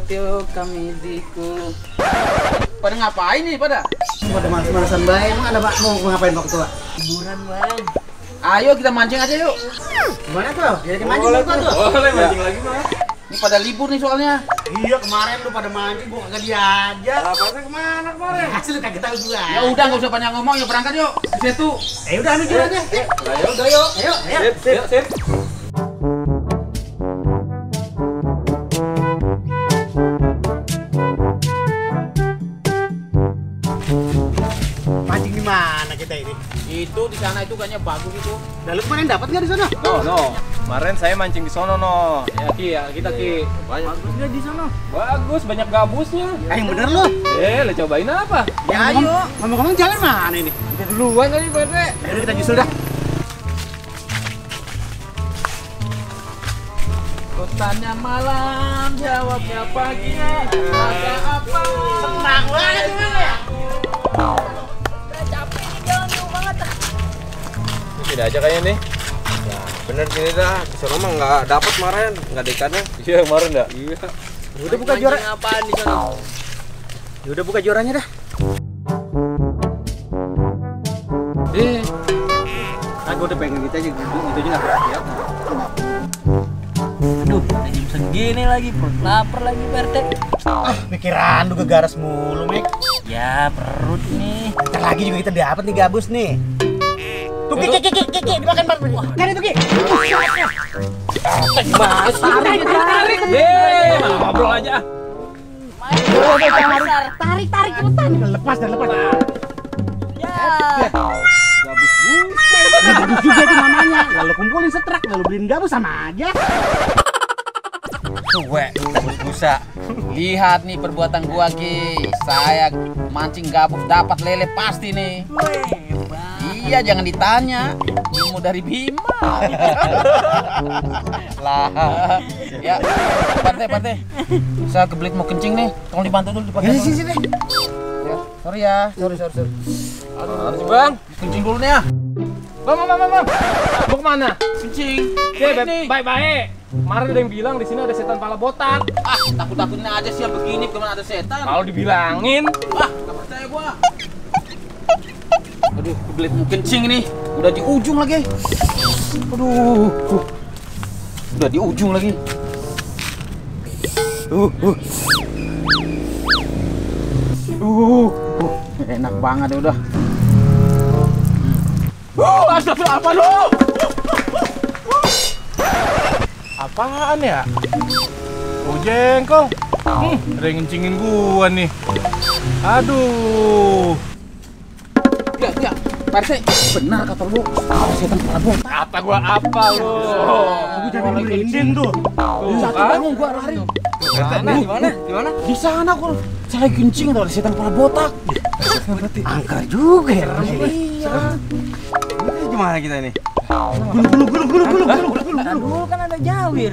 tio kami diku. Pada ngapain nih pada? Pada malas-malasan baik. Emang ada mau ngapain waktu tua? Liburan bang. Ayo kita mancing aja yuk. Gimana tuh? Jadi mancing tuh. Boleh mancing lagi mah. Ini pada libur nih soalnya. Iya kemarin lu pada mancing gua kagak diajak. Pasnya kemana kemarin? Hasil kagak tahu gua. Ya udah nggak usah banyak ngomong, ya berangkat yuk. Di situ. Udah ambil jalan aja. Ya udah yuk. Ayo. Sip. Mancing di mana kita ini? Itu di sana itu kayaknya bagus itu. Lalu kemarin dapat nggak di sana? No. Kemarin saya mancing di sono no. Ya Ki, ya kita Ki. Bagus nggak di sana? Bagus, banyak gabusnya. Yang bener lu. Lo cobain apa? Ya ayo. Ngomong-ngomong jalan mana ini? Udah duluan tadi Pak RT. Ayo kita nyusul dah. Kotanya malam, jawabnya pagi. Ada apa? Senang banget gimana ya? Capek nih jalan jauh banget. Tidak aja kayaknya nih. Nah, bener gini dah. Kesana mah nggak dapat kemarin, nggak ada ikannya. Iya kemarin dah. Iya. Udah buka juara. Apaan di sana? Ya udah buka juaranya dah. Aku udah pengen gitu aja nggak siap. Aduh, udah jam segini lagi, perut lapar lagi Pak RT. Pikiran lu kegaras mulu, Mik. Ya perut nih. Ntar lagi juga kita dapat nih gabus nih. Tuh, Ki, dimakan Pak. Kan itu, Ki. Tarik. Malah ngobrol aja. Tarik cepetan. Lepas. Ya. Gabus juga itu namanya. Lalu kumpulin setrak, lalu beliin gabus sama aja. Tuwe, gabus busa. Lihat nih perbuatan gua Ki. Saya mancing gabus dapat lele pasti nih. Iya, jangan ditanya. Ilmu dari Bima. Lah. Ya, Pak RT. Saya kebelit mau kencing nih. Tolong dibantu dulu dipakai. Sini. Ya, sorry ya. Sorry. Harus Bang. Kencing dulu nih ya. Bang. Mau kemana? Kencing. Baik. Kemarin ada yang bilang di sini ada setan pala botak. Ah, takut-takutnya aja sih begini, kemana ada setan. Kalau dibilangin, Ah, nggak percaya gua. Aduh, kebelit mau kencing nih. Udah di ujung lagi. Aduh. Udah di ujung lagi. Enak banget ya udah. Astagfirullah, apa lu? apaan ya? Oh jengkol. Ada yang ngencingin gua nih. Aduh. Enggak. Pak RT, benar kata lu. Setan kepala botak. Kata gua apa lu? Aku jadi merinding tuh. Satu bangun gua lari. Gimana? Di sana gua saya kencing tuh ada setan kepala botak. Angker juga ya. Iya. Gimana kita ini? Gulung. Dulu kan ada Jawir.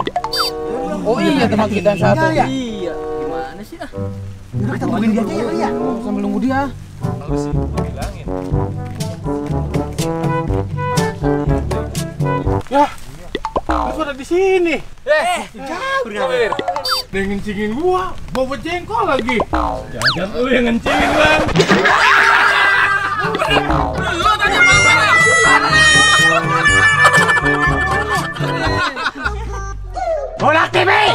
Oh iya teman kita yang satu. Iya. Gimana sih ah? Kita tungguin dia aja ya kali ya. Sambil nunggu dia. Kalau sih gua bilangin. Ya. Lu ada di sini. Jawir. Dia ngencingin gua, bawa jengkol lagi. Jangan lu yang ngencingin, Bang. Lu tanya mana? Bola TV.